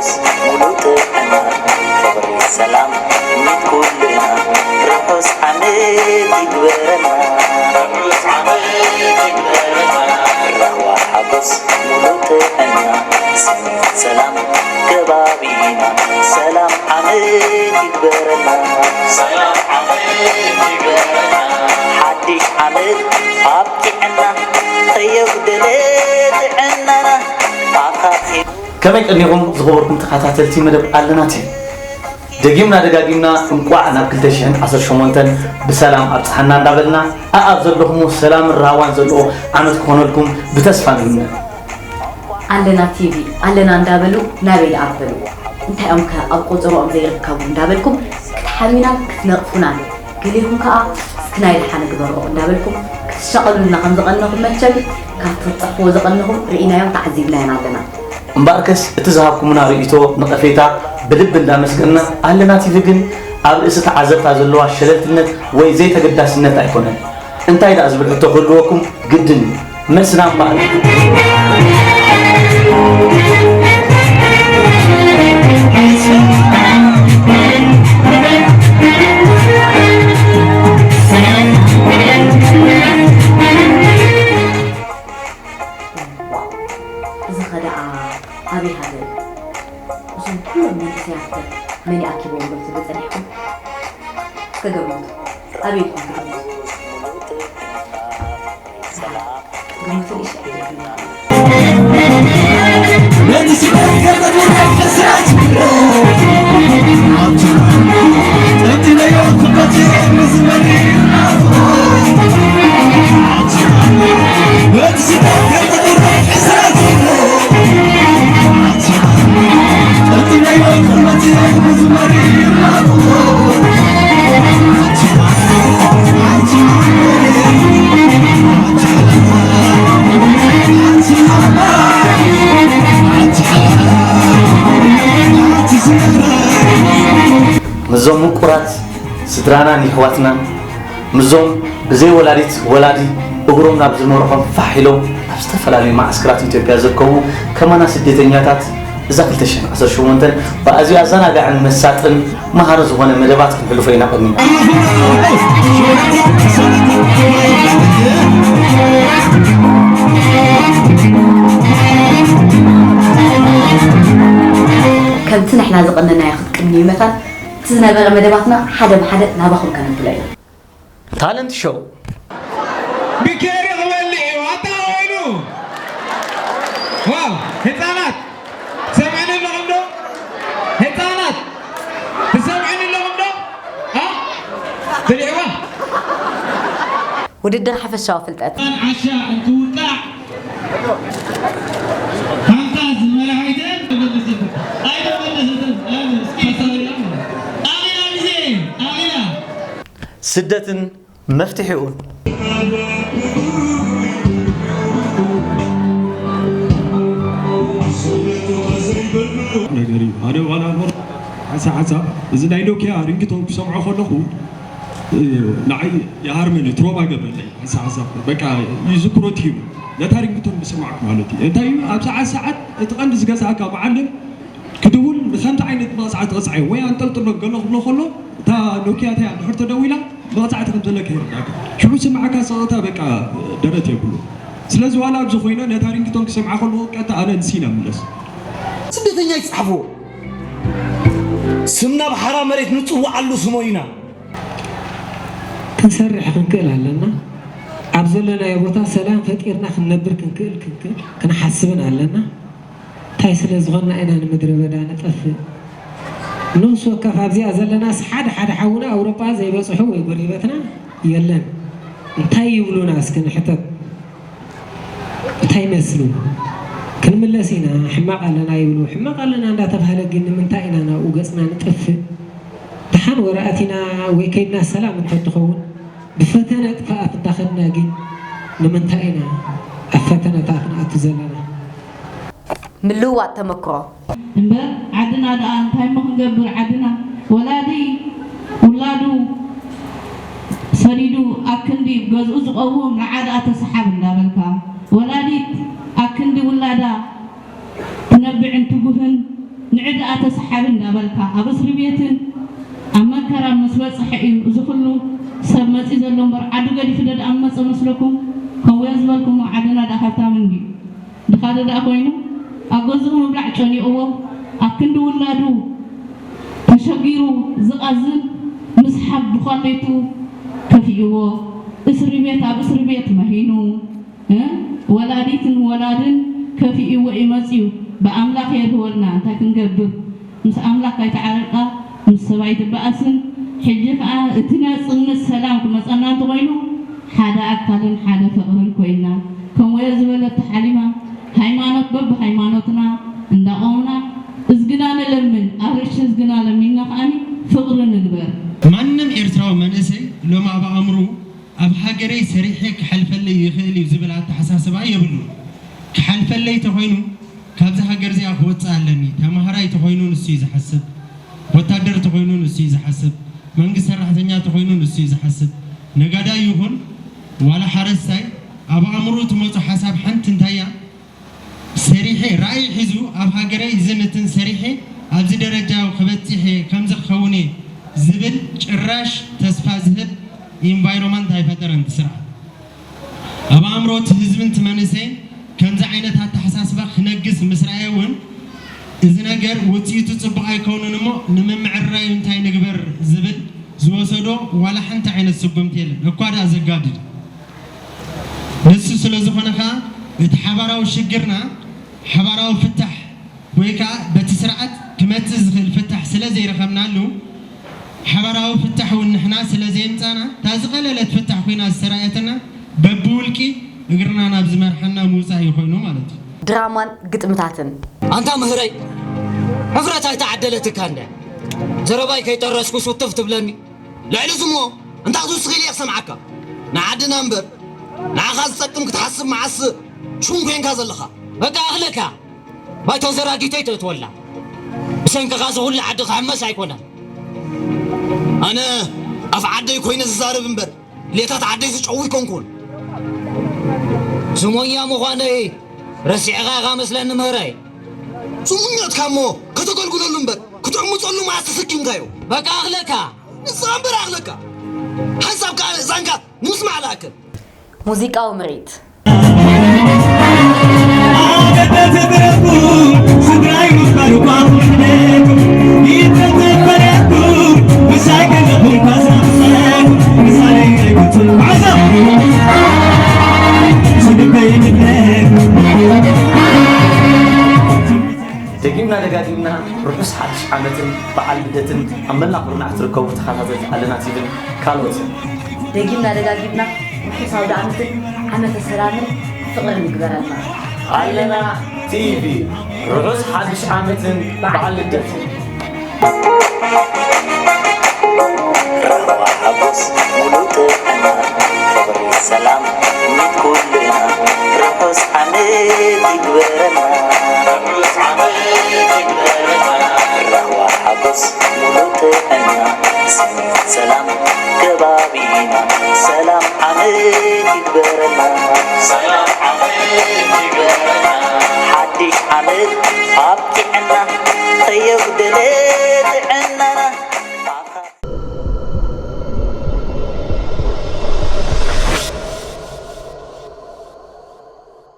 ሙሉእ ጥዕና፣ ፍቕሪ፣ ሰላም፣ ሚት ኩልና፣ ርሑስ ዓመት ይግበረልና። ርሑስ ዓመት ይግበረልና። ራህዋ ሓጎስ፣ ሙሉእ ጥዕና፣ ስኒት ሰላም፣ ከባቢና፣ ሰላም ዓመት ይግበረልና። ሰላም ዓመት ይግበረልና። ሓድሽ ዓመት ኣብቂዐና፣ ከየጉደለ ጥዕናና ኣኻኺቡ። ከመይ ቀኒኹም ዝኸበርኩም ተኸታተልቲ መደብ ኣለና ቲቪ? ደጊምና ደጋጊምና እንቋዕ ናብ ክልተ ሽሕን ዓሰርተ ሸሞንተን ብሰላም ኣብጽሓና እንዳበልና፣ ኣኣብ ዘለኹሞ ሰላምን ራህዋን ዘለዎ ዓመት ክኾነልኩም ብተስፋ ንምነ። ኣለና ቲቪ ኣለና እንዳበሉ ናበይ ደኣ በሉ? እንታይ እዮም ከ ኣብ ቆጸሮኦም ዘይርከቡ እንዳበልኩም ክትሓምዩናን ክትነቕፉናን፣ ገሌኹም ከኣ እስኪ ናይ ደሓነ ግበርኦ እንዳበልኩም ክትሻቐሉልና ከም ዝቐነኹም መቸም ካብቲ ክትጽሕፍዎ ዝቐነኹም ርኢናዮን ተዓዚብናዮን ኣለና። እምበኣርከስ እቲ ዝሃብኩምና ርእይቶ፣ ነቐፌታ ብልቢ እንዳመስገንና፣ ኣለና ቲቪ ግን ኣብ ርእሲ ተዓዘብታ ዘለዋ ሸለልትነት ወይ ዘይተገዳስነት ኣይኮነን። እንታይ ደኣ ዝብል ሕቶ ክህልወኩም ግድን እዩ። መልስና እምበኣር። እዚ ኸ ደኣ ኣበይ ሃገር እዩ? እዞም ኩሎም መንእሰያት ከ መን ይኣኪቦም ኢልኩም ትብሉ ጸኒሕኩም? እስከ ገምቱ። ኣበይ ኢልኩም ትግምቱ? ግምቱ ንእሽተይ ኣይትበሉ። ምስዞም ምቁራት ስድራናን የሕዋትናን፣ ምስዞም ብዘይ ወላዲት ወላዲ እግሮም ናብ ዝመርሖም ፋሕ ኢሎም ኣብ ዝተፈላለዩ መዓስከራት ኢትዮጵያ ዝርከቡ ከማና ስደተኛታት፣ እዛ ክልተ ሽሕን ዓሰርተ ሸሞንተን ብኣዝዩ ኣዘናጋዕን መሳጥን መሃሪ ዝኾነ መደባት ክንሕልፎ ኢና ቀኒና። ከምቲ ንሕና ዝቐነናዮ ክትቅንዩ መታን፣ እቲ ዝነበረ መደባትና ሓደ ብሓደ ናባኹም ከነንብሎ ኢና። ታለንት ሾው። ብኬሪ ክበልዕ እዩ፣ ኣታ ወይኑ። ዋው፣ ህፃናት፣ ትሰምዕኒ ኣለኹም ዶ? ህፃናት፣ ትሰምዕኒ ኣለኹም ዶ? ኣ? ብልዕዋ። ውድድር ሓፈሻዊ ፍልጠት። ዓሻ እንትውቃዕ፣ ሓንታ ዝመርሓይተን ተመለሰት። ኣይተመለሰትን። ኣነ እስኪ ኣኺላ ግዜ፣ ኣኺላ። ስደትን መፍትሒኡን። ነገር እዩ። ሓደ ዋላ ኖር ሓንሳ ሓንሳ እዚ ናይ ኖኪያ ሪንግቶን ክሰምዖ ከለኹ፣ እ፣ ንዓይ ይሃርመኒ፣ ትሮማ ገበለይ። ሓንሳ ሓንሳ በቃ ይዝክሮ ትሂቡ። ነታ ሪንግቶን ብሰማዕኩ ማለት እዩ። እንታይ እዩ? ኣብ ሰዓት ሰዓት እቲ ቀንዲ ዝገዝኣካ መዓልም ክድውል ንኸምዚ ዓይነት መቕጻዕቲ ቅጽዓዮ ወይ ኣንጠልጥሎ ገሎ ክብሎ ከሎ፣ እታ ኖኪያ እቲኣ እንድሕር ተደዊላ፣ መቕጻዕቲ ከም ዘለካ ይርዳእካ። ሽዑ ስምዓካ ጸቕታ በቃ ደረት የብሉ። ስለዚ ዋላ ኣብዚ ኮይነ ነታ ሪንግቶን ክሰምዓ ከለኹ ቀጥታ ኣነ ንሲና ምለስ። ስደተኛ ይጽሓፎ። ስምና ብሓራ መሬት ንጽውዓሉ ስሞ ኢና። ክንሰርሕ ክንክእል ኣለና። ኣብ ዘለናዮ ቦታ ሰላም ፈጢርና ክንነብር ክንክእል ክንክእል ክንሓስብን ኣለና። እንታይ ስለ ዝኾንና ኢና ንምድረ በዳ ንጠፍእ? ነፍሲ ወከፍ ኣብዚኣ ዘለናስ ሓደ ሓደ ሓውና ኣውሮጳ ዘይበጽሑ ወይ ጎረቤትና የለን። እንታይ ይብሉና እስኪ ንሕተት። እንታይ ይመስሉ? ክንምለስ ኢና፣ ሕማቕ ኣለና ይብሉ። ሕማቕ ኣለና እንዳተባህለ ግን ንምንታይ ኢና ናብኡ ገጽና ንጠፍእ? ደሓን ወረ ኣቲና ወይ ከይድና ሰላም እንተትኸውን፣ ብፈተነ ጥፍኣት እንዳኸድና ግን ንምንታይ ኢና ኣብ ፈተነታት ንኣቱ ዘለና? ምልውዋጥ ተመክሮ። እምበር ዓድና ደኣ እንታይ እሞ ክንገብር? ዓድና ወላዲ ውላዱ ሰዲዱ ኣብ ክንዲ ገዝኡ ዝቐውም ንዓ ደኣ ተሰሓብ እንዳበልካ፣ ወላዲት ኣብ ክንዲ ውላዳ ትነብዕን ትጉህን ንዕዳኣ ተሰሓቢ እንዳበልካ ኣብ እስሪ ቤትን ኣብ መከራ ምስ በጽሐ እዩ እዚ ኩሉ ሰብ መጺ ዘሎ እምበር ዓዱ ገዲፉ ዶ ደኣ መጸ መስለኩም? ከምኡ እየ ዝበልኩሞ ዓድና ደኣ ሃብታም እንድዩ። ድኻ ዶ ደኣ ኮይኑ ኣብ ገዝኡ ምብላዕ ጨኒቕዎ ኣብ ክንዲ ውላዱ ተሸጊሩ ዝቐዝን ምስሓብ ብኳሌቱ ከፊእዎ እስሪ ቤት ኣብ እስሪ ቤት መሂኑ እ? ወላዲትን ወላድን ከፊእዎ እዩ መጺኡ። ብኣምላኽ የድህወልና እንታይ ክንገብር? ምስ ኣምላኽ ካይተዓረቕካ ምስ ሰብ ኣይትበኣስን። ሕጂ ከኣ እቲ ናጽነት ሰላም ክመጸና እንተኾይኑ ሓደ ኣካልን ሓደ ፍቕርን ኮይንና ከም ወዮ ዝበለት ሓሊማ ሃይማኖት በብሃይማኖትና እንዳቖምና እዝግና ንለምን ኣብ ርእሲ እዝግና ለሚንና ከኣኒ ፍቕሪ ንግበር። ማንም ኤርትራዊ መንእሰይ ሎም ኣብ ኣእምርኡ ኣብ ሃገረይ ሰሪሐ ክሓልፈለይ ይኽእል እዩ ዝብል ኣተሓሳስባ የብሉን። ክሓልፈለይ ተኾይኑ ካብዚ ሃገር እዚኣ ክወፅእ ኣለኒ። ተማሃራይ ተኾይኑ ንሱ እዩ ዝሓስብ፣ ወታደር ተኾይኑ ንሱ እዩ ዝሓስብ፣ መንግስቲ ሰራሕተኛ ተኾይኑ ንሱ እዩ ዝሓስብ። ነጋዳይ ይኹን ዋላ ሓረስታይ ኣብ ኣእምርኡ ትመፁ ሓሳብ ሓንቲ እንታይ እያ? ሰሪሐ ራእይ ሒዙ ኣብ ሃገረይ ዝንትን ሰሪሐ ኣብዚ ደረጃ ክበፅሕ እየ ከምዚ ክኸውን እየ ዝብል ጭራሽ ተስፋ ዝህብ ኢንቫይሮመንት ኣይፈጠረን እቲ ስርዓት። ኣብ ኣእምሮ እቲ ህዝብን እቲ መንእሰይን ከምዚ ዓይነት ኣተሓሳስባ ክነግስ ምስ ረኣየ እውን እዚ ነገር ውፅኢቱ ፅቡቕ ኣይከውንን እሞ ንምምዕራዩ እንታይ ንግበር ዝብል ዝወሰዶ ዋላ ሓንቲ ዓይነት ስጉምቲ የለን እኳ ደኣ ዘጋድድ። ንሱ ስለ ዝኾነ ከኣ እቲ ሓባራዊ ሽግርና ሓባራዊ ፍታሕ ወይ ከኣ በቲ ስርዓት ክመጽእ ዝኽእል ፍታሕ ስለ ዘይረኸብናሉ ሓባራዊ ፍታሕ እውን ንሕና ስለ ዘየምጻና እታ ዝቐለለት ፍታሕ ኮይና ዝተራእየትና በብውልቂ እግርና ናብ ዝመርሓና ምውጻእ እዩ ኮይኑ ማለት እዩ። ድራማን ግጥምታትን። ኣንታ ምህረይ፣ ሕፍረት ኣይተዓደለትካ እንደ ዘረባይ ከይጠረስኩ ሱትፍ ትብለኒ። ልዕሊ ዝሞ እንታይ ክትውስኽ ኢለ እየ ክሰምዓካ? ንዓድና እምበር ንዓኻ ዝጠቅም ክትሓስብ መዓስ ሹም ኮንካ ዘለኻ? በቃ ኣኽለካ ባይቶ ዘራጊተይ ተእትወላ። ብሰንክኻ እዚ ኩሉ ዓዲ ክሕመስ ኣይኮነን። ኣነ ኣፍ ዓደይ ኮይነ ዝዛረብ እምበር ሌታት ዓደይ ዝጨው ኣይኮንኩን። ስሞኛ ምዃነይ ረሲዕኻ ኢኻ መስለኒ ምህረይ። ስሙኛትካ እሞ ከተገልግለሉ እምበር ክትዕምፀሉ መዓስ ተሰኪምካዮ? በቃ ኣኽለካ። ንስኻ እምበር ኣኽለካ። ሓንሳብ ከኣ እዛንካ ንምስማዕ ዝኣክል። ሙዚቃዊ ምርኢት። ደጊምና ደጋጊምና ርሑስ ሓድሽ ዓመትን በዓል ልደትን ኣብ መላ ኩርናዕ ትርከቡ ተኸታተልቲ ኣለና ቲቪን ካልኦትን። ደጊምና ደጋጊምና ርሑስ ኣውደኣመትን ዓመተ ሰላምን ፍቕርን ይግበረልና። ኣለና ቲቪ ርሑስ ሓድሽ ዓመትን በዓል ልደትን። ራህዋ ሓጎስ ሙሉእ ጥዕና ፍቕሪ ሰላም ሚት ኩልና ርሑስ ዓመት ይግበረልና። ራህዋ ሓጎስ ሙሉእ ጥዕና ስኒት ሰላም ከባቢና ሰላም ዓመት ይግበረልና። ሓድሽ ዓመት ኣብቂዕና ከየጉደለ ጥዕና